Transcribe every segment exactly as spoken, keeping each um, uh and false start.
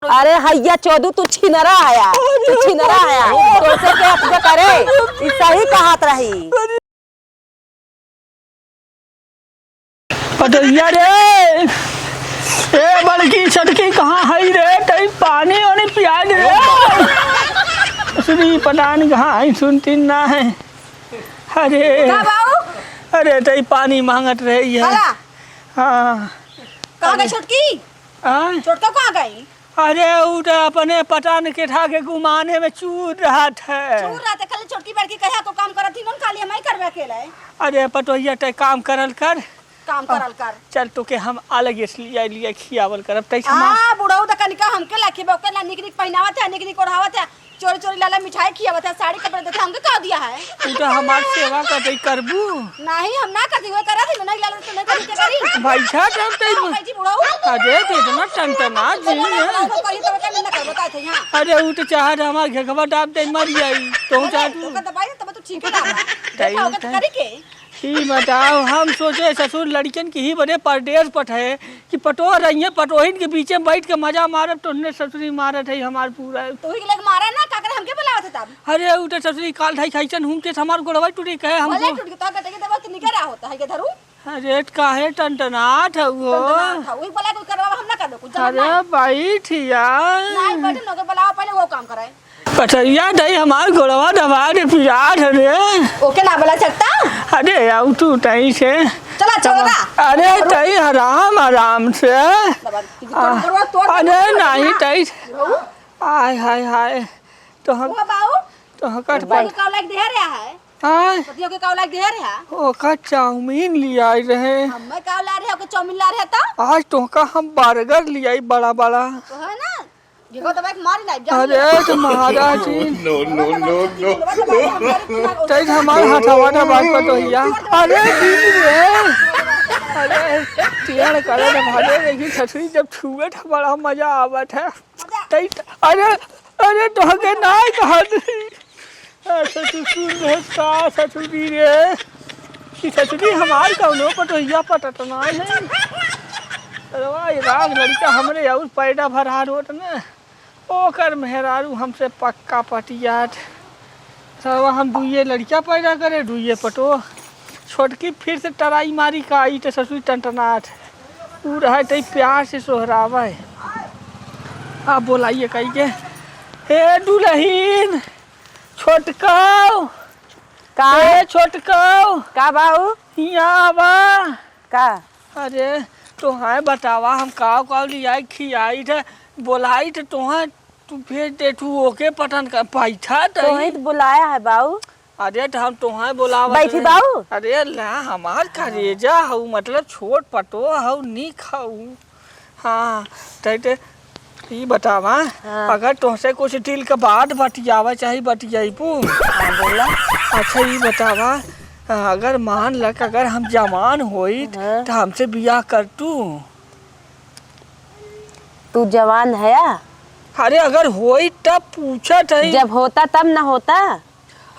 अरे हैया चोदू, तू छिनरा हया, तू छिनरा हया, तोसे के अतबे करे, ई सही कहत रही। पटोहिया रे, ए बड़की छोटकी कहाँ है रे? तई पानी वानी पिया दे रे। सुनी पता नहीं कहाँ है, सुनती ना है। अरे, का बाऊ? अरे तई पानी मांगत रही है। भला? हाँ। कहाँ गई अरे। छोटकी? हाँ? छोटका कहाँ गई? अरे, उ त अपने पता न के ठा के गुमाने में चूर रहत है। चूर रहत है, खाली छोटकी बड़की कहिया को काम करत ही, नोन खाली हमही करबे अकेले। अरे, पटोहिया, तै काम करल कर। काम करल कर। चल, तोके हम अलग से लिया, लिया खियावल करब, तै हम हाँ, बुढ़ऊ त कनिका हमके लाखी बा, ओके ला निक निक पहिनावत है, निक निक ओढ़ावत है, चोरी चोरी लाला मिठाई खियावत है, साड़ी कपड़े देते, हमके का दिया है? तू तो हमार सेवा कर दे करबू। नहीं, हम ना करती, वो करा थी, नहीं लाला तो नहीं करी, के करी? भाई, छा, तब तै हाँ, भाई जी, बुढ़ऊ। अरे, तो इतना टनटना जी बोला, है। बोला, वो करी, तो वो करी, ना कर, बताए थे यहाँ। अरे, उ तो चाहत हमार घेघवा दाब दे, मर जाई। तो अरे, चाहत तो का दबाई, तब तो ठीक है ना। तै देखा होगा तो उठा। करी के? ई बताओ, हम सोचे ससुर लड़कियन की ही बने परदेस पठाए कि पटोह रहिए, पटोहिन के बीचे में बैठ के मजा मारब, तो उन्हें ससुरी मारत है हमार पूरा। तो वही के लग मारा ना, का करे हमके बुलावत है तब? अरे, उ तो ससुरी काल ढाई खाइचन हूँ के हमार गोड़वा टूटी कहे हमको। भले टूट के तो कटे के दबा तो निकल रहा होता है, के धरू? अरे, काहे टनटनात है वो? टनटनात है, वही बोला कोई करवा हम ना कर दो, कुछ जरूरत अरे, नहीं। बैठ यार। नहीं, बैठ, नौकर बुलाओ, पहले वो काम कराए। पटैया दई हमार गोड़वा दबा दे पिरात है रे। ओके ना बोला सकता? अरे यार, तू तई से। चला, चला। अरे तई आराम, आराम से। दबा दे। आ, तोड़, तोड़, अरे तोड़, नहीं तोड़। तई से। आय, हाय, हाय। तो हम, ओ बाऊ। तो हम कट भाई पर। का लाग दे रहा है? आय। पतियों के का लाग दे रहा? ओका चाउमीन ले आए रहे। हमें का ला रहे, ओके चाउमीन ला रहे तो? आज तोहका हम बर्गर ले आई बड़ा, बड़ा। तो है ना? देखो तो भाई मारी ना, जाओ। अरे तो महाराज जी। No, no, no, no। तै हमार हथवा ना बात पटोहिया। अरे दीदी रे। अरे टेढ़ करे ना भागे, लेकिन ससुरी जब छुए था बड़ा मजा आवत है। मजा। तै, अरे, अरे तोहके नाय कहत रही। अच्छा, ससुर रे, का ससुरी रे? कि ससुरी हमार कौनो पटोहिया पटत नाय है। अरे वाह, ये राम लड़का हमरे अउर पैदा भरा रोट में। ओकर मेहरारू हमसे पक्का पटियात। सरवा हम दुइये लड़का पैदा करे, दुइये पटो। छोटकी फिर से टराई मारी का आई त ससुरी टनटनात। उ रहे तई प्यार से सोहरावे। आप बोलाइए कही के, "हे दुलहिन, छोटकाओ, का? ए छोटकाओ, का बाऊ? हियाँ आवा।" का? अरे, तोहाय बतावा, हम काव काव लियाई खियाई थे, बोलाई थे तोहाय, तू भेज दे, तू ओके पटन का पैठा दई। तोही तो बुलाया है बाऊ। अरे, तो हम तोहाय बोलावत बैठी रहे। बाऊ। अरे, ला, हमार करेजा हऊ, मतलब, छोट पटो हऊ, नीक हऊ। हाँ, तै ते ई बतावा, हाँ। अगर तोहसे कुछ दिल के बात बतियावे चाही, बतियाइबू? हाँ, बोला। अच्छा, ई बतावा, अगर मान ल कि अगर हम जवान होई, हाँ। त हमसे बियाह कर तू? तू जवान हया? अरे, अगर होई तब पूछत हई। जब होता तब न होता।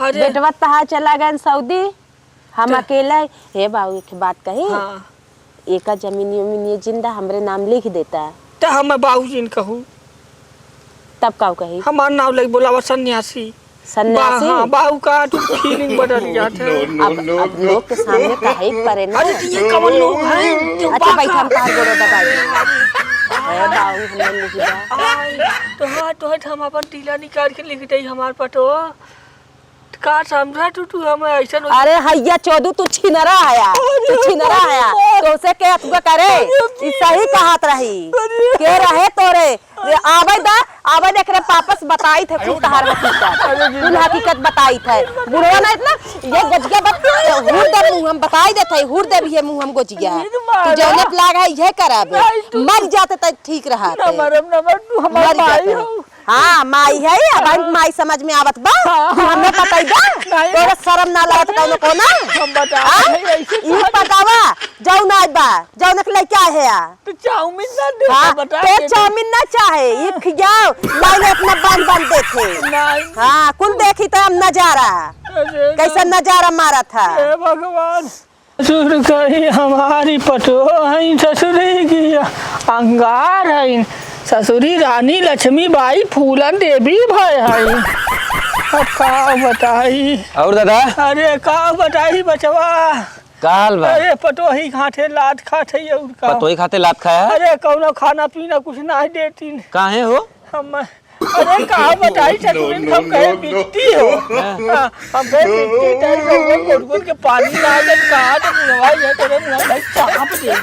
अरे। बेटवा तहार चला गए सऊदी, हम त- अकेला ही। हे बाबू, एक बात कही, हाँ। एका जमीनियो में ये जिंदा हमरे नाम लिख देता। त हम बाबूजी न कहू। तब काऊ कही? हमार नाम लग बोलावा सन्यासी। सन्यासी? बा-, हाँ, बाबू का तू feeling बदल जात है। No, no, अब, no, अब no। लोग के सामने काहे परे ना? अरे, ये कवन लोग हैं? जो अच्छा, बाका- बैठा, हम तार गोड़ो दबाई। हे बाबू, हमने लिख दिया। आई, तो हाँ, तो है, हम अपन टीला निकाल के लिख दे हमार पटो। का समझा तू, तू हमें ऐसा नो- अरे हैया चोदू, तू छिनरा हया, तू छिनरा हया, तोसे के अतुआ करे, ई सही कहत रही, के रहे तोरे, रे आवे दा, आवे दे, एकरे वापस बताई थे कुल तहार हकीकत, कुल हकीकत बताई थे, बुढ़वा ना इतना, ये गजिया बत, हुर दे मुँह हम बताई देते, हुर दे भी ये मुँह हम गजिया, तू जौने लाग है ये करब, मर जाते तक ठीक रहा ना थे। मरम, ना मर, तू हमार मर भाई जाते। हो। हाँ, माई है, अब हाँ। माई समझ में आवत बा। हाँ, तू हाँ। हमें बताई बा? नहीं। तोरा शर्म ना लगत कौनो को ना? हम बता हाँ? रहे हैं, ऐसे ई कहा बतावा, जौन आज बा, जौन एक लइका है आ। तो चाउमीन ना दे, हाँ, बता ते दे। चाउमीन ना चाहे, ई खियाओ, लाइन अपना बांध बांध देखे। नहीं। हाँ, कुल देखी तो हम नजारा। अरे कैसन ना। नजारा मारा था। हे भगवान। ससुर कही हमारी पटो हईं, ससुरी की अंगार हईं, ससुरी रानी लक्ष्मी बाई फूलन देवी भय है। अब का बताई? और दादा? अरे का बताई बचवा? का हाल बा? अरे पतोही खाते लात खाते ही और का? पतोही खाते लात खाया है? अरे कौनो खाना पीना कुछ ना देतीन। काहे हो? हम, अरे का बताई ससुरिन, हम कहे बिट्टी हो। हाँ। हाँ, हम कहे बिट्टी टाइप का वो गुनगुन के पानी ना दे, का तो बुढ़वा ये तेरे मुंह में चाप दे।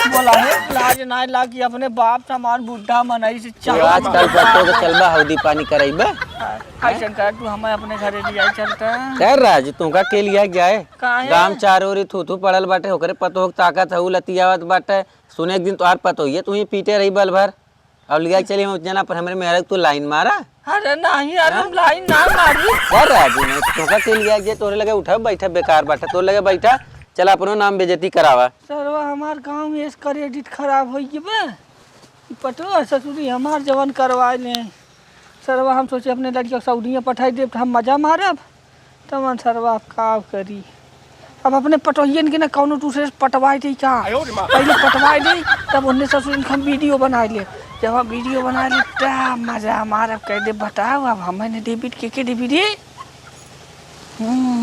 बोला है, लाज ना लागी अपने बाप समान बुढ़ा मनई से तो चाप। आजकल पतोह के चलबा हौदी पानी करइबे। हाँ, ऐसन कर तू हमें अपने घरे लिया चलता। कर राज, तुमका के लिया जाए? काहे? गांव चारों ओरी थू थू पड़ल बाटे, ओकरे पतोह के ताकत हऊ लतियावत बाटे। सुने एक दिन तोहार पतोहिए तू ही पीटे रही बल भर। और लिया चली हम जना पर हमरे मेहरा के तू लाइन मारा। अरे नहीं यार, हम लाइन ना मारी। कर राजू नहीं, तोका के लिया जे तोरे लगे उठा बैठा बेकार बाटे, तोरे लगे बैठा, चला अपनो नाम बेइज्जती करावा। सरवा हमार गांव में इस क्रेडिट खराब होई गई बे। ई पटवा ससुरी हमार जवन करवाए ले। सरवा हम सोचे अपने लड़किया के सऊदिया पठाई देब त हम मजा मारब। तमन सरवा अब का करी, अब अपने पटोहियन के ना कौनो दूसरे से पटवाए दे का। पहले पटवाए दे, तब उन्हें ससुर इनका हम वीडियो बनाए ले। जब हम वीडियो बनाए ले तब मजा मारब, कह दे बताओ अब हमें ने डेबिट के के डेबिट रे। हम्म।